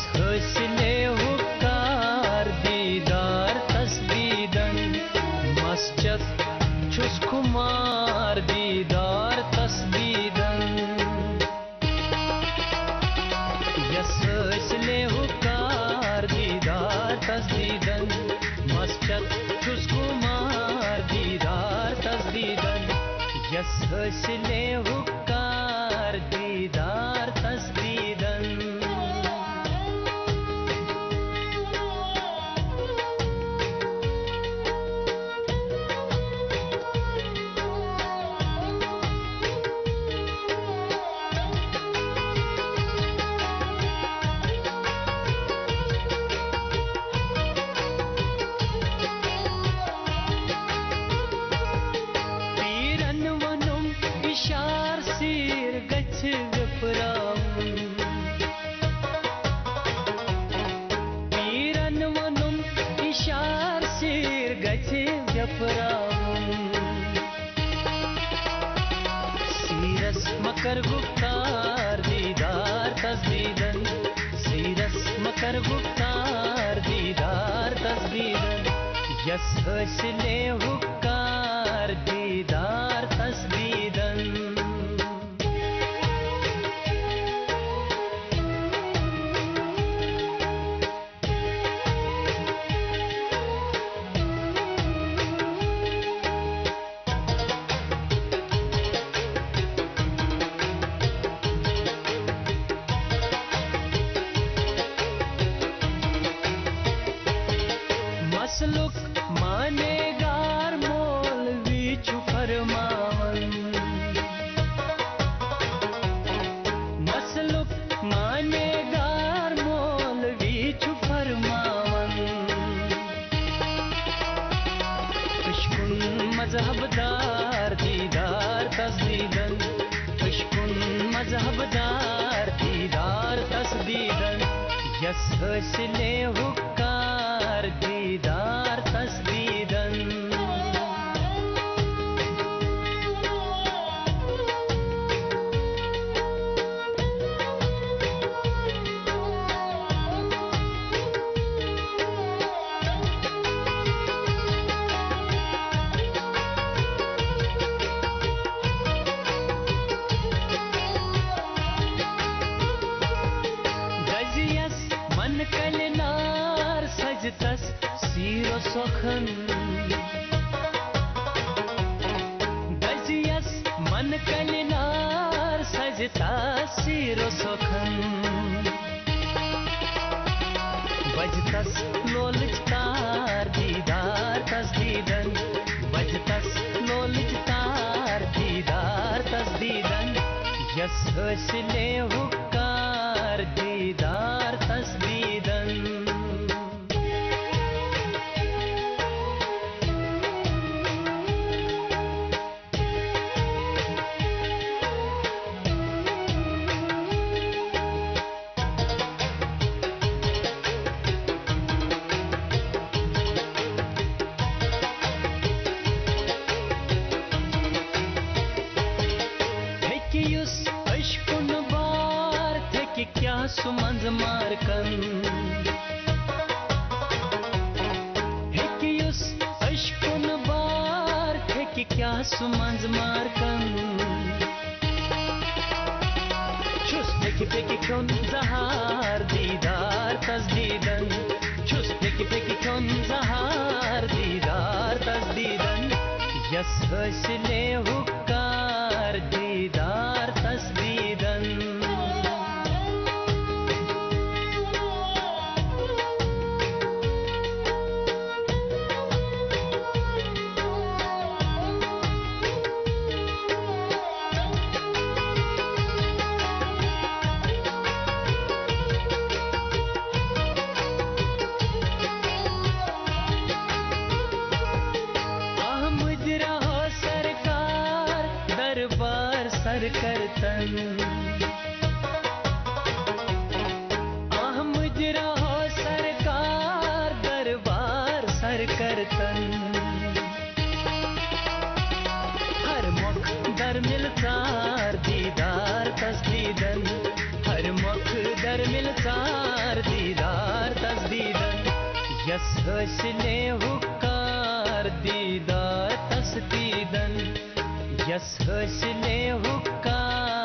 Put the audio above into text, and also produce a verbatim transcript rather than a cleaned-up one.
حٲصِلے ہُہ کار دیٖدار تس دیٖدن، مسجد چھُس خُمار دیٖدار تس دیٖدن۔ یس حٲصِلے ہُہ کار دیٖدار تس دیٖدن، مسجد چھُس خُمار دیٖدار تس دیٖدن۔ یس حٲصِلے ہُہ کار دیٖدار تس دیٖدن۔ پیٖرن ووٚنُم اِشار سیٖر گژھِ وِپراوُن۔ پیٖرن ووٚنُم اِشار سیٖر گژھِ وِپراوُن۔ سیٖرس مکر گُفتار دیٖدار تس دیٖدن، سیٖرس مکر گُفتار دیٖدار تس دیٖدن۔ یس حٲصِلے ہُہ کار دیٖدار تس دیٖدن۔ مسلُک معنی گار مولوی چھُ فرماوان۔ مسلُک معنی گار مولوی چھُ فرماوان۔ عشقُن مذہب دار دیٖدار تس دیٖدن، عشقُن مذہب دار دیٖدار تس دیٖدن۔ یس حٲصِلے ہُہ کار دیٖدار تس دیٖدن۔ دزیس من کلہِ نار سجہِ تس سیٖرو سۄکھن۔ دزیس من کلہِ نار سجہِ تس سیٖرو سۄکھن۔ بجہِ تس لولٕچ تار دیٖدار تس دیٖدن۔ بجہِ تس لولٕچ تار دیٖدار تس دیٖدن۔ یس حٲصِلے ہُہ کار دیٖدار تس دیٖدن۔ ہیٚکہِ یُس عشقُن بار تھیٚکہِ کیٛاہ سُہ منٛزٕ مارکن۔ ہیٚکہِ یُس عشقُن بار تھیٚکہِ کیٛاہ سُہ منٛزٕ مارکن۔ چھُس پھیٚکہِ پھیٚکہِ کھیوٚن زہار دیٖدار تس دیٖدن۔ چھُس پھیٚکہِ پھیٚکہِ کھیوٚن زہار دیٖدار تس دیٖدن۔ یس حٲصِلے ہُہ کار دیٖدار تس دیٖدن۔ احمد رہو سرکار دربار سر کرتن۔ احمد رہو سرکار دربار سر کرتن۔ ہر مۄکھ در مِلژار دیٖدار تس دیٖدن۔ ہر مۄکھ در مِلژار حٲصِلے ہُکار دیٖدار تس دیٖدن، یس حٲصِلے ہُکار